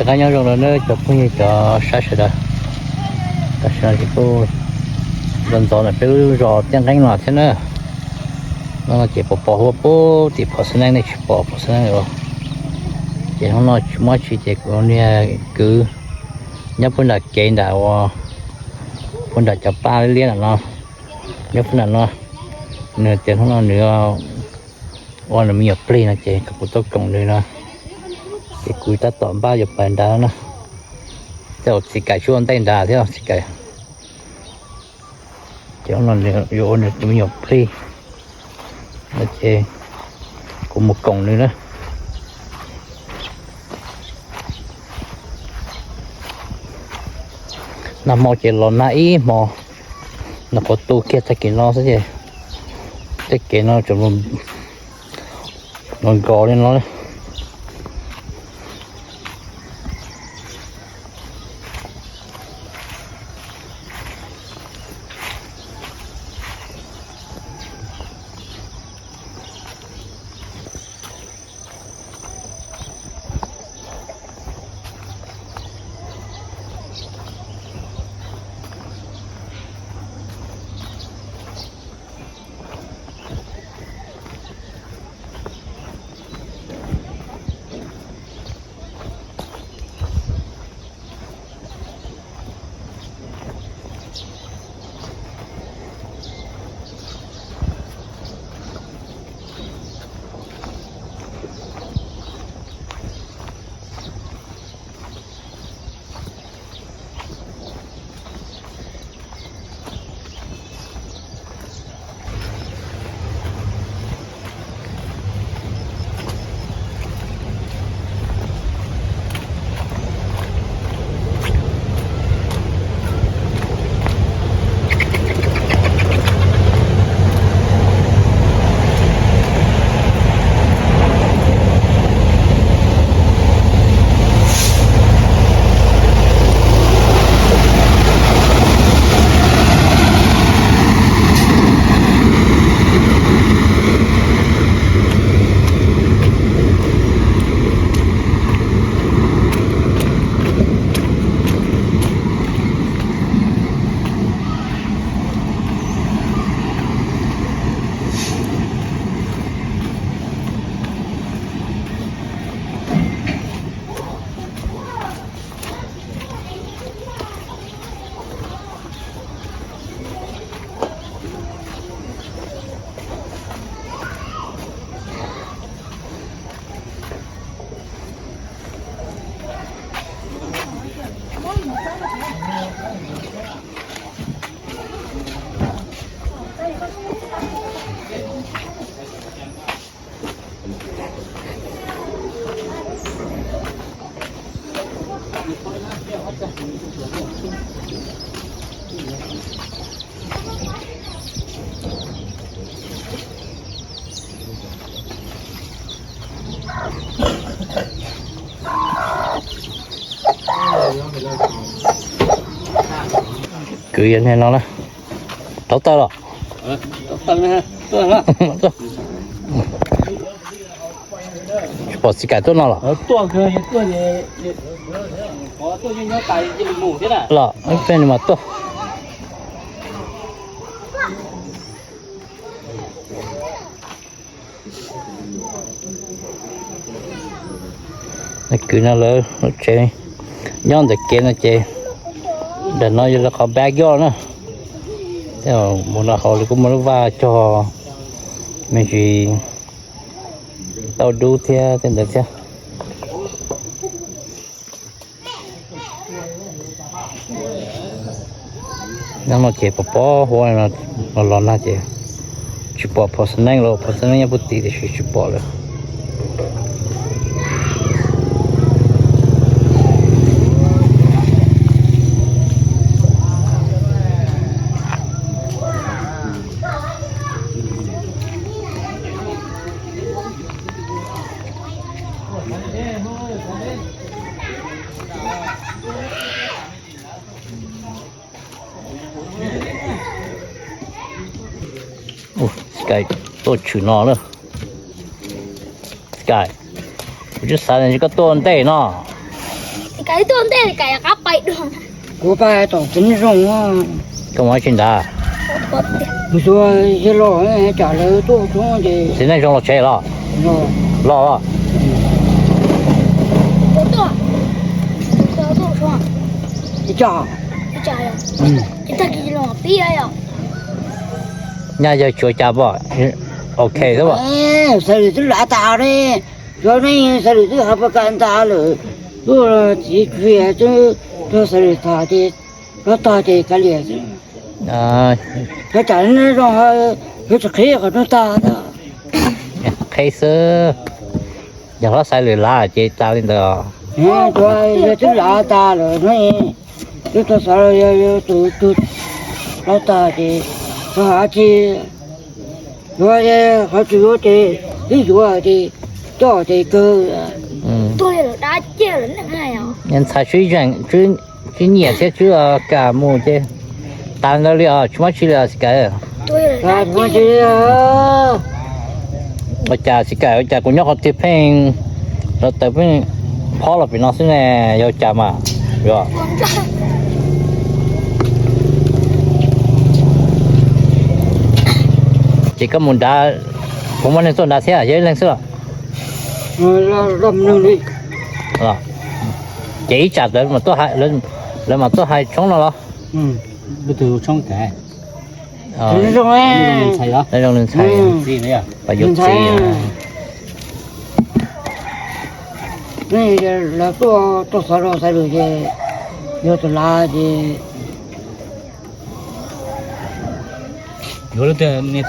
Rov qab nyob zoo rau nawb cov phooj ywg cov saib sawv daws. Tam sim no ces kuj ntxov ntxov ntawm peb lub zos Tiaj Nqeeb no thiab na. No ces pos pos huab puag tim phom xab neej, nej tsis pom phom xab neej los. Ces hnub no tsis muaj tsi ces kuv niag kwv nyob puag nram kev nram uas puag nram cov paj liab liab nram no, nyob puag nram no, nws tias hnub no nws ua nws me nyuam plig no ces kom kuv tuaj koom nws no. Ces kuv tab tom npaj yuav pais nrad na. Tej zaum txiv Kaim tsis ua ntej nrad thiab txiv Kaim. Ces hnub no nws yuav ua nws tus me nyuam plig no ces kuv mus koom nws na. Nag hmo ces los nag ib hmo, nag quav tu kiag tag kis no xwb ces tej kev no tseem nkaus li no. Kwv yog no na, tau tawm los. Tsis pom txiv Kaim tuaj no los? Los peb nws mas tuaj. Kwv no lawv lub tsev nyob ntawm kev no ces ntawm no yog lawv qhov backyard na. Mus no hauv lawv kuj muaj lub vaj cog me ntsis tauj dub thiab tej ntawd thiab. Hnub no ces pos pos huab los los nag ces tsis pom phom xab neej los, phom xab neej nyob puag tim tiam sis tsis pom lawm. Sky tuaj tshwm no lawm. Sky, kuv twb xav tias koj tuaj ntej no. Kais tuaj ntej kais qab pais dua. Kuv pais tom txiv neej zoo. Koj mus tsis ntag. Kuv xyov yog los tsam lawv tuaj tshoob ces. Txiv neej zoo los tsev los? Los. Ib tsam. Nyaj yawg tsuav cas pom. Ok xwb. Xav lwm twb lav tas li. Cov neeg xav lwm twb hav pas kas ntag lawm. Tuaj txiv tsuas twb rau xav lwm tas ces, rov tag ces kav liam xwb. Cov tsam neej zoo, yuav tsis qhib qhov rooj tag. Qhib xwb. Yog hlob xav lwm lav ces tas li ntawd. Cov yawg twb lav tas lawm no. Twb rau xav yog tus twg lav tag ces rov hav tsis yuav, qhov tsis yuav ces twb yuav ces coj ces kawg. Ntxhais tswb nyiam thiab tswb kam mus ces tas ntawd li os, tsis muaj tsi li os xi kas. Ua cas xi kas, ua cas kuv nyob qhov twg pheej, los taws pheej phob los pem no xwb ne, yog cas mas. Ces koj mus nrad, puas muaj neeg tuaj nrad thiab, yog ib leeg xwb los? Ces ib tsam lawv mam tuaj hais tshoob no los? Zoo li ntxhais, yuav txiv. Lawv tuaj rau xov rau xaiv lus ces yog tus lav ces yuav lub twg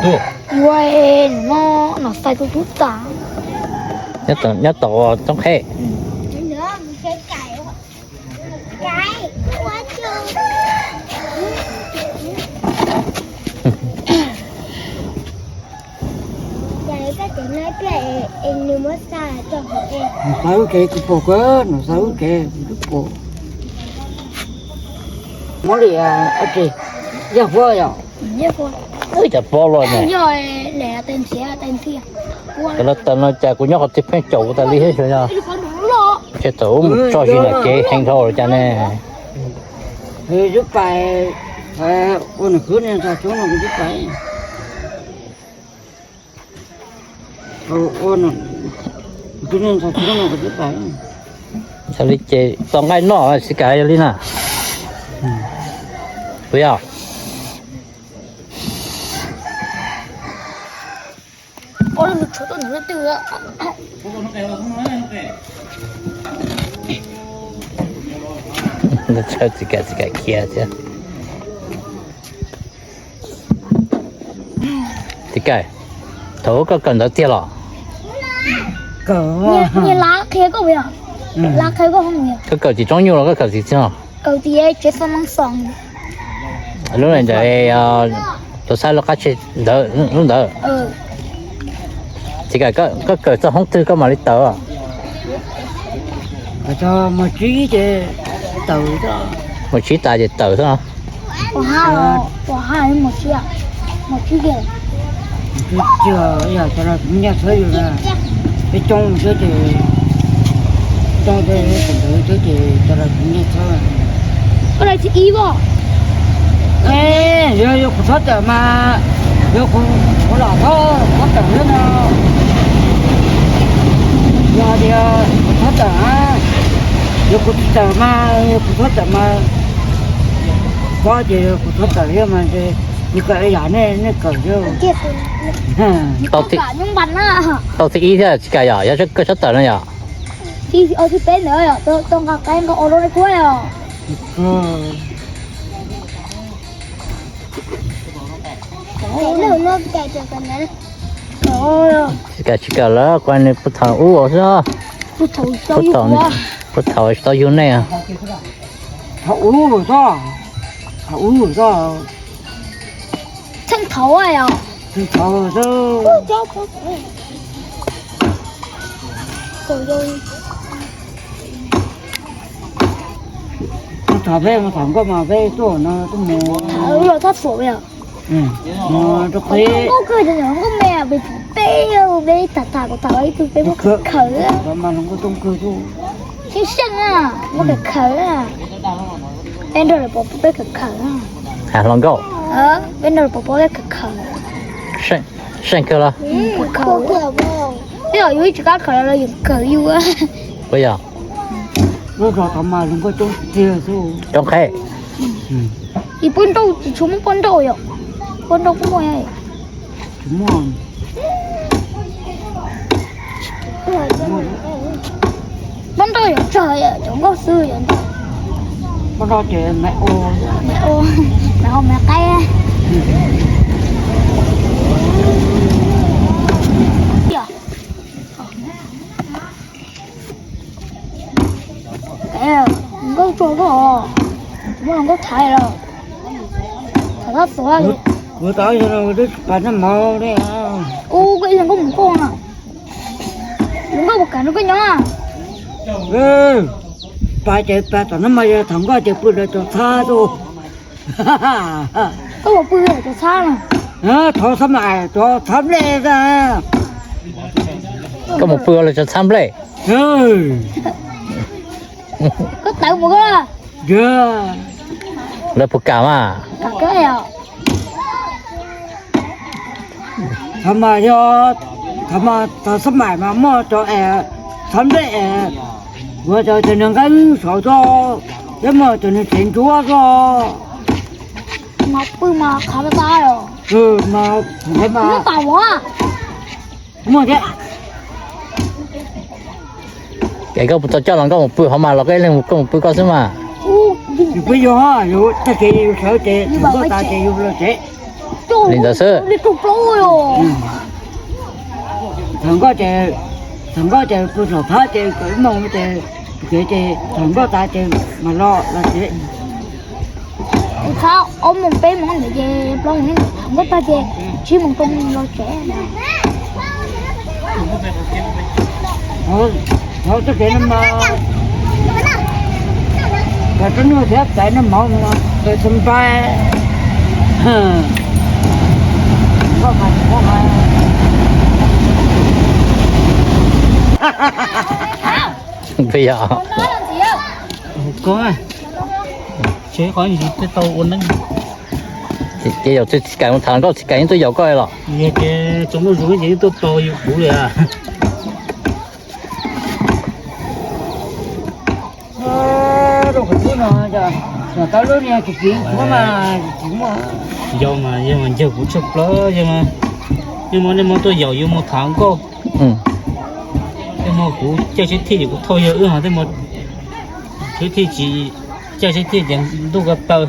tuaj? Yuav no, no xaiv tus tub tas. Nyob tom toob qheb. Nws xaiv ub kev kuv pom kawg, nws xaiv ub kev kuv twb pom. Muab li, yog huab yom? Cov pob los ne. Cov los tas no cas kuv nyob qhov twg pheej caum kuv tas li thiab xyov yog. Ces thaum ub mus tso zis nram kev heev dhau los cas ne. Ub pais, ua nws khwv niag ntxhais tshoob no kuv twb pais. Ua nws khwv niag ntxhais tshoob no kuv twb pais. Yog li ces tau nqaij noj xi kas yog li na. Puas yog? Txhawb txiv kas, txiv kas khiav thiab. Txiv kas, thaum ub koj kawm ntawv tiag los? Koj kawm tsis tsob nyuj los koj kawm tsis txog? Lub ntawd, tus xab lub qab tseg ntawd, lub ntawd. Txiv kas, koj kawm txog hoob twg koj mam li tawm? Mus tsib tas ces tawm xwb. Mus tsib, mus tsib, yog cov laus kuv nyiaj txhawb yus na, peb coob xwb ces, coob tej ntawd xwb ces cov laus kuv nyiaj txhawb. Koj daim txiv ib os. Yog, yog kuv txhob tawm mas, yog kuv, kuv lam txhob, txhob tawm thiab no. Yog tias kuv txhob tawm, yog kuv tsis tawm mas, yog kuv txhob tawm mas, pob ces yog kuv txhob tawm thiab mas, nws kawm yam nej, nej kawm thiab. Tau txiv ib thiab tsis kam yom, yog koj txhob tawm no yom. Txiv peb ntawd tau nqa qe nqa ua rau kuv yom. Tsis kam, tsis kam lawm, kuv nws puag thaum ub xwb. Puag thaum tsis tau yug nej. Thaum ub xwb, thaum ub xwb. Thaum ub xwb. Mus tham peb, mus tham nkauj mas peb tuaj no tuaj mus. Tham los thab pom yom. Mus rau qhib. Nkauj kawg, nkauj me, peb tham tham kom tham ib tug peb muab khaws. Mas hluas nkauj tooj kawg tuaj. Seej seej na, muab khaws khaws na. Peb nrog lawv pov pob peb khaws khaws na. Hais hluas nkauj. Peb nrog lawv pov pob peb khaws khaws. Seej kawg los? Khaws khaws. Twb yog yus tsis qab khaws los yus khaws yus. Puas yog? Coob qhe. Ib poj nrauj tsis tshua muaj poj nrauj yom. Poj nrauj kuj muaj. Poj nrauj yog tsawg, cov nkauj xwb yog ntau. Poj nrauj ces me u, me u, me u me qaib. Nkauj tsuag koj, muaj nkauj thaiv los thov thab tuav. Kuv tau yog twb pas noj mov li. Ub, koj ib leeg nkauj mus koj na. Nkauj puas kam nrog koj nyob? Pas ces pas tom no mas yog thaum nkauj ces pw lawv cov txhab tuaj. Koj puas pw lawv cov txhab no? Thov txhab mas cov txhab nplej. Koj mus pw lawv cov txhab nplej. Koj tawv mus koj. Lawv puas kam mas? Thaum mas yog, thaum mas thaum xab maim mas muaj cov es txhab nplej es, ua cov cov nws nqeeb saud tso, thiab muaj cov nws tsev ntsuab tso. Mas pw mas qhov tas os. Mas, mas, muaj thiab. Ces koj puas tau coj los nkauj mus pw hov mas los koj ib leeg mus koj mus pw koj xwb mas? Yus pw yus, yus tag kis yus sawv ces thaum nkauj tas ces yus los tsev. Li ntawd xwb. Thaum nkauj ces, thaum nkauj ces pw saum thab ces kom ib moos ces, ces thaum nkauj tas ces mam los los tsev. Kuv txhab ob moos peb moos ntawd ces plaub moos, thaum nkauj tag ces tsib moos rau moos los tsev. Thov txoj kev no mas, kom rau nyuag thiab pais noj mov no, pais xoo npai. Peb yog. Ces qhov tsis tau ua neeb. Ces yaum tsis kam mus tham nkauj tsis kam yeej tuaj yaum koj los? Yog ces tsoom muaj zug ces yeej tuaj tos yus kuv li. Rau qhov twg no, tau lub niag tsis kiv kuv mas tsis muaj. Yog mas yog mas ncaug kuv tshaj plaws, yog mas nej muab tuaj yaum yuav mus tham nkauj. Tej mo kuv caij sib thij ces kuv thauj yawg wb ho tej mo sib thij tsis caij sib thij ces ntuj ko taw.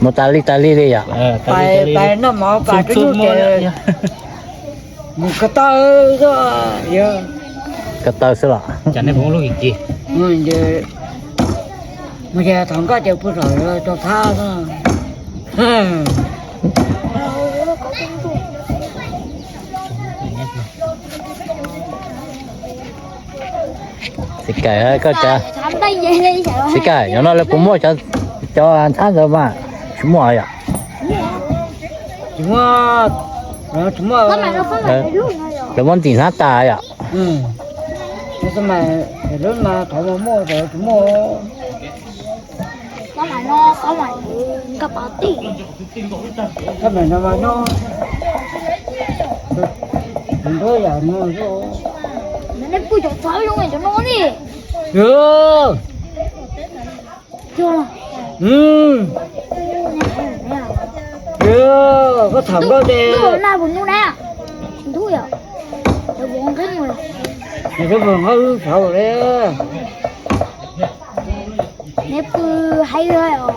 Mus tas li tas li li yom. Pais noj mov pas tub nub ces mus ko taw xwb. Ko taw xwb los? Cas nej puas muaj lub kis kis? Mus ces thaum nkauj ces pw saum rau thab xwb. Txiv Kaim, koj cas, Txiv Kaim, nyob no lawv puas muaj cov ntxhab ntawd mas tsis muaj yom? Tsis muaj, tsis muaj. Lawv muab ntxim hnab tas yom? Lub mas thov mas muaj, tsis muaj. Xab maim no, xab maim nkaj pas tij. Xab maim no mas nyob, tus nruab yam no. Nej pw cov txhab zoo cov no li. Koj tham nkauj ces, neb pw haib os.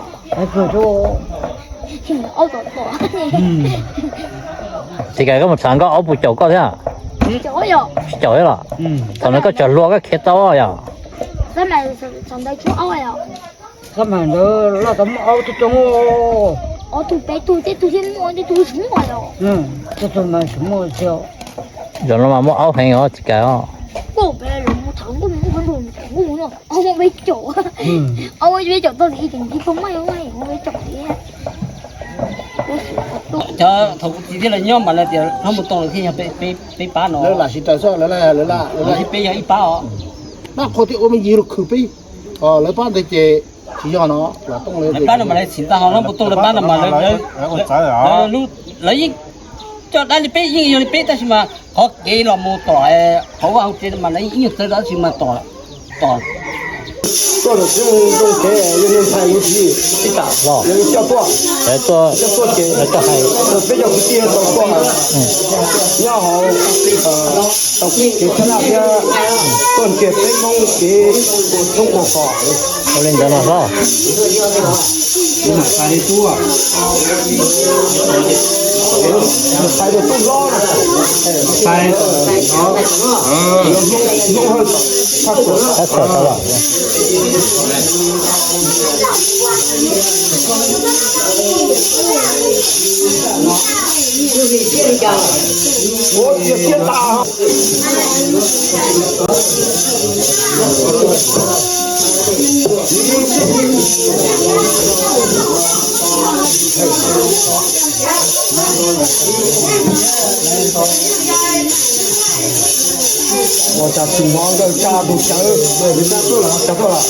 Txiv Kaim, koj mus tham nkauj aub puas caum koj thiab? Tsis caum thiab los? Thaum no koj tsom hlua koj khiav tau yom? Xab maim ntawd loj tau muaj aub coob coob. Ob tug peb tug tej tug thiaj muaj, tej tug tsis muaj os. Tej tug mas tsis muaj xwb. Zaum no mas muaj aub heev os Txiv Kaim os. Aub muaj peb caum, aub muaj peb caum txog ib ceem ib tug mas muaj peb caum thiab. Cov thaum kuv txiv thiab lawv nyob mas lawv tias Hlob Npus Tooj lawv thiaj yog peb pab no. Lawv lam siv raws xwb, lawv, lawv, lawv, peb yog ib pab os. Nab qhua thiab ua me ntsis rau khwv peb, lawv pab ntawd ces tsis yog no. Lawv pab no mas lawv txhim tag ho Hlob Npus Tooj lawv pab no mas lawv, lawv yeej coj dab li peb yeej yog li peb tab sis mas qhov kev los mus tom qhov vaj hauv tsev mas lawv yeej txawv tab sis mas tom, tom. Tuaj ntawm tsis mus zoo kev yog neeg ntxhais mus tsis ib tam los coj tuaj, coj tuaj ces tau hais peb cov kwv tij tau tuaj nyob hauv tau kev tshaj laj thiab tuaj nrhiav peb Hmoob kev ua tshoob ua kos. Ua li ntawd los hlob. Hais rau tub hlob, hais, Hlob Hawj, Hlob Hawj, ua tias siab tas. Ua cas tsis hnov nkawd tsa tus cawv, tsa tuaj lawm, tsa tuaj lawm.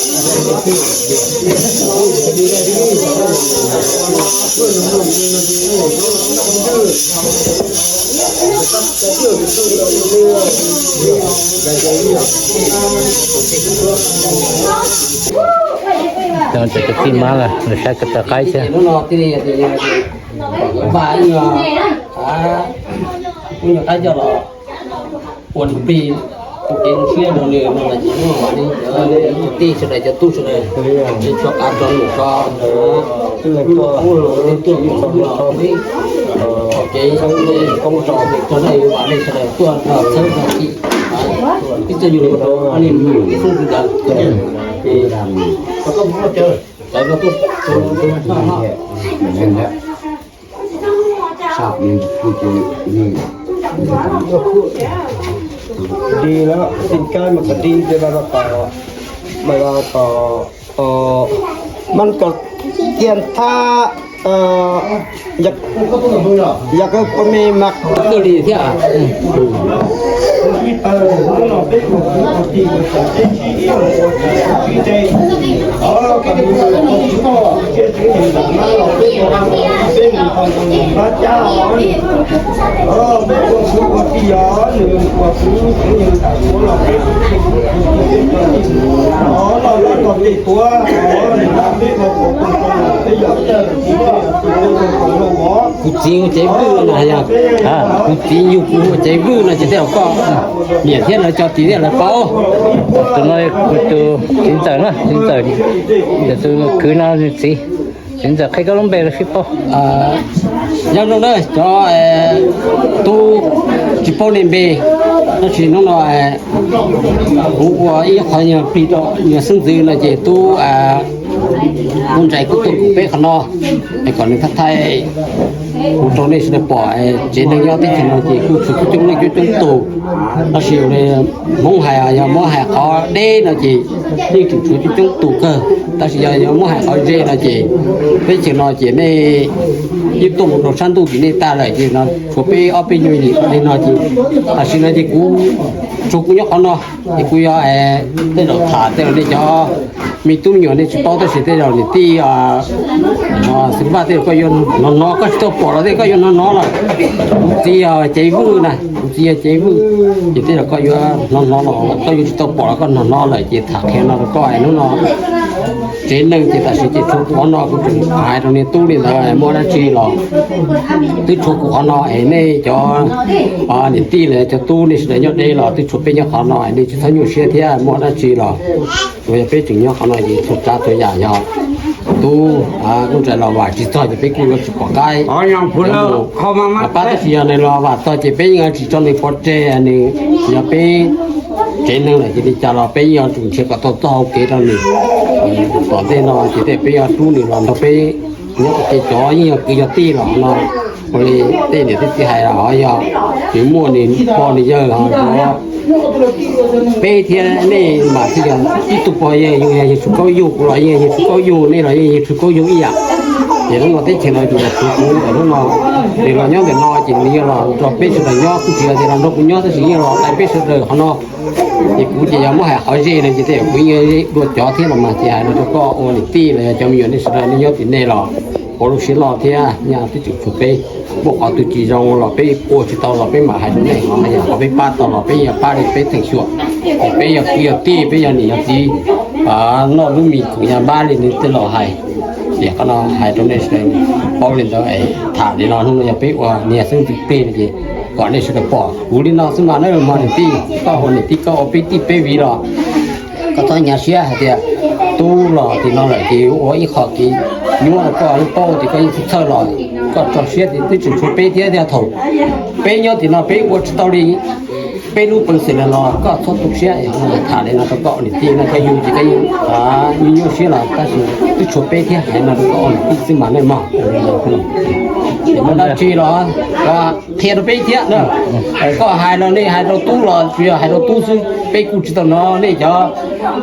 Cov kwv tij mab lawm, lawv saib ko taw qaib thiab. Ua nws plig ua kev zoo siab rau nws no mas ces hnub no vam li cov kwv tij sawv daws cov tub sawv daws, tsis tshua qab rau nws tso ntawd, tuaj tuaj tuaj ua kev koob tso rau nej vam li sawv daws tuaj txhawb txog tim ib txoj yug li rau li mus ib xub ntawd ces cov tuaj Di lawm, tin kab mas kom di, mas kom, mas kom tias thab, yog koj ua me mas koj li thiab. Kuv txiv ua cev vwj no yog, kuv txiv yug kuv ua cev vwj no ces tej zaum koj niam thiab lawv cov txiv thiab lawv paub. Tus no kuv tus txiv ntxawm na, txiv ntxawm, tus kwv no txiv, txiv ntxawm qhia koj lub npe los sib paub. Nyob zoo na cov tub tsis paub nej npe, tab sis hnub no kuv ua ib qho nyuag plig rau nyuag xeeb ntxwv no ces tub, tub Ntsais kuj tuaj pem peb qhov no, es kom nws thaij thaij kuv rau nej sawv daws pom. Tsev neeg nyob teb chaws no ces kuj tshuav coob coob leej coob coob tus, tab sis Hmoob hais yog muab hais qhov deb no ces yeej tseem tshuav coob coob tus kawg, tab sis yog yog muab hais qhov ze no ces teb chaws no ces nej yeej tuaj mus rau sab ntuj tim nej tag lawm ces no tshuav peb ob peb nyuag yim li no ces tam sim no ces kuv tsuas kuv nyob qhov no ces kuv yog tej zaum tham tej zaum nej cov me tub me nyuam nej tsis paub tab sis tej zaum niam tij Xeeb Vaj tej zaum koj yuav hnov hnov, koj tsis tau pom los tej koj yuav hnov hnov lawm. Kuv txiv yog cev vwj na, kuv txiv yog cev vwj, ces tej zaum koj yuav hnov hnov los koj yuav tsis tau pom los koj hnov hnov lawm ces tham qhia no rau koj es hnub no tsev neeg ces tam sim ces tshuav kuv qhov no kuv tseem hais rau niag tub li ntawd muaj dab tsi los twb tshuav kuv qhov no es nej cov niam tij los cov tub nej sawv daws nyob deb los twb tshuav peb nyob qhov no es nej tsis txhob nyuaj siab thiab muaj dab tsi los tsuas yog peb tseem nyob qhov no ces txhua tsav txhua yam yog tub Tub Ntsais los vam tsis txog ces peb kuj yuav tsis pom qaib. Pab tab sis yog nws los vam txog ces peb yeej tsis tso nws pov tseg, nws yog peb tsev neeg lawm ces li cas los peb yeej yuav tsum nrhiav kom tau txoj hau kev rau nws. Tom ntej no ces tej peb yuav rub nws los nrog peb nyob ua ke, cov yeej yog kwv yog tij los no. Ua li tej niam tej txiv hais los yog nws muaj nws pog nws yawg los peb thiab nej mas thiaj yog ib tug pog yawg, yus yog Yawg Tsum Kaub Yug, kuv los yeej yog Yawg Tsum Kaub Yug, nej los yeej yog Yawg Tsum Kaub Yug ib yam. Ces hnub no teb chaws no ces yog kuv, kuv hnub no nws los nyob ntawm no ces nws yog los nrog peb sawv daws nyob, kuj tsis yog tias los nrog kuv nyob tab sis yeej los tau peb sawv daws qhov no. Ces kuv ces yog muab hais qhov ze no ces tej zaum kuv yeej dua cov thiab los mas ces hais no rau koj ua niam tij los yog cov me nyuam nej sawv daws nej nyob tim nej los ua lub siab loj thiab, nyob twb tseem tshuav peb, muaj qhov twg tsis zoo los peb ua tsis tau los peb mam hais rau nej, ho yog qhov peb pab tau los peb yeej pab li peb theem xyuam. Ces peb yog kwv yog tij, peb yog niam yog txiv, noj lub mis khoom yog npab li nws tej laus hais. Ces qhov no hais rau nej sawv daws paub li ntawd es tham li no hnub no yog peb ua niam xeeb ntxwv plig no ces kom nej sawv daws pom kuv li no xwb mas na mog niam tij. Koj ua niam tij koj ua peb tij peb viv los koj txhob hnyav siab hais tias tub los tim no lawm ces ua ib qho kev nyuaj rau koj, yeej paub tias koj yeej txhawj los koj tso siab tias twb tseem tshuav peb thiab, thiab thaum peb nyob tim no peb ua tsis tau li peb lub peev xwm lawm los koj txhob tu siab. Tham li no rau koj niam tij no, koj yug ces koj yeej nyuaj nyuaj siab los tab sis twb tshuav peb thiab, hais no rau koj ua niam tij xwb mas nej mog. Muaj dab tsi los qhia rau peb thiab na. Koj hais los nej hais rau tub los tsuas yog hais rau tub xwb, peb kuj tsis tau hnov nej cov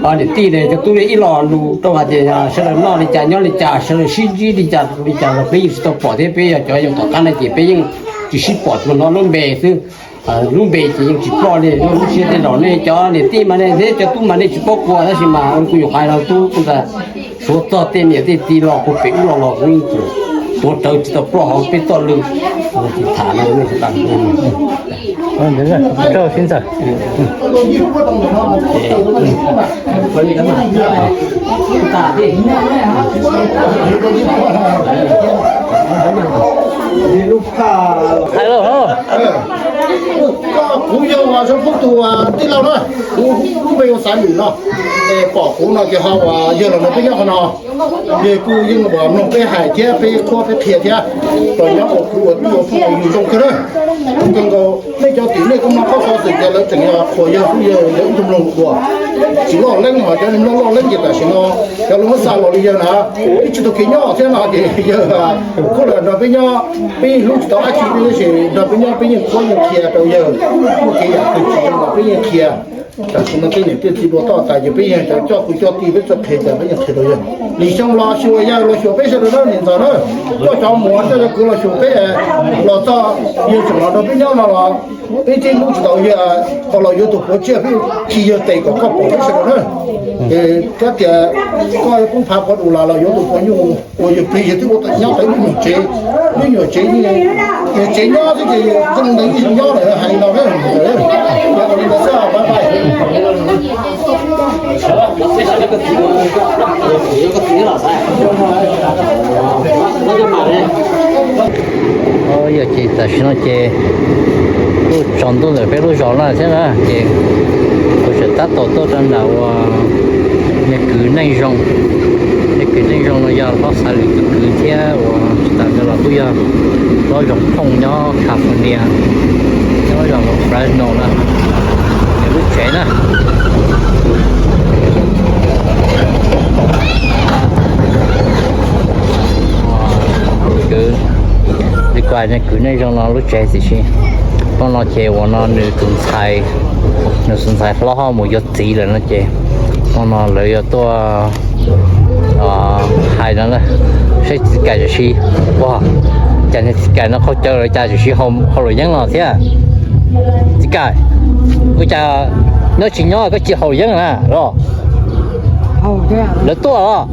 niam tij cov tub li ib lo lus rau hais tias sawv daws noj li cas nyob li cas, sawv daws sib ntsib li cas li cas los peb yeej tsis tau pom thiab, peb yog cov yau tom qab no ces peb yeej tsis sib pom, tsuas hnov lub npe xwb. Lub npe ces yeej tsis ploj li, lub siab tej zaum nej cov niam tij mas nej thiab cov tub mas nej tsis paub qhua tab sis mas kuv nyuam qhuav los tub kuv ntawd suav txog tej niam tej txiv los puag pem ub los los kuv yeej tsuas tuav rawv tsis tau ploj hauv peb txoj lw. Tham no nej sawv daws. Rau sib ntxawm. Hais lauj. Kuv yog Zoo Phoob tus tij laug na, kuv lub npe hu Xaiv Lwm no. Es pom kuv no ces ho uas yawg los nrog peb nyob qhov no, yawg kuj yeej uas mloog peb hais thiab peb qhuab peb qhia thiab, los nyob ua kwv ua tij ua phooj ua ywg zoo kawg na. Zoo kawg nkaus nej cov tim nej kuj mloog qhov xov xwm tias lawv tseem yog qhuas yawg xwb, yawg yog ib tug mloog dua, tsis loj leeb, ho cov neeg mloog loj leeb ces tam sim no cov lus muab xa los li yawg na, ib tsis tau kev nyob thiab no ces yawg kuj los nrog peb nyob, peb yeej hlub tsis tau dab tsi li tab sis nrog peb nyob peb yeej qhuab yeej qhia rau yawg, muaj kev yam twg tsis zoo los peb yeej qhia. Tam sim no tej niam tej txiv dua toj tas ces peb yeej cov coj kwv coj tij peb txawj qhia cas peb yeej qhia rau yawg. Nim xyoo los xyuas yawg los xyuas peb sawv daws na niam ntxawm na, coj cov muam coj cov kwv los xyuas peb, los txog yawg tseem los nrog peb nyob no los peb tib hlub tsis tau yawg, ho los yuav tus puav tsiaj peb khi yawg tes kom koj pom peb sawv daws na. Es kab tias koj poob phav qhuav dus las los yuav tus puav nyuj uas yawg plig yawg twb ua nyob tau lub nyuam tsev, lub nyuam tsev, nyuam tsev nyob xwb ces zoo ntawd yeej nyob lawm hais li no na. Yog li ntawd xwb pab pais. Yog ces tam sim no ces kuj tsaus ntuj ntawm peb lub zos no thiab na ces kuv tseem tab tom tuaj rau nram uas me kwv Neej Zoo. Me kwv Neej Zoo no yog hlob Xaiv Lwm tus kwv thiab uas tsis tas ntawd los kuj yog hlob Zoov Phooj nyob California, nyob zos Fresno na. Nws lub tsev na. Kwv, li kuv hais kwv Neej Zoo no lub tsev tiam sis hmo no ces uas no nws tus ntxhais, nws tus ntxhais hlob ho mus yuav txiv lawm no ces hmo no lawv yuav tuaj hais no saib txiv Kaim tam sim, ua cas niag txiv Kaim no qaug caw lawv cas tam sim haus luam yeeb no thiab. Txiv Kaim, ua cas nyob tsis nyob koj cia haus luam yeeb na los? Lawv tuaj los?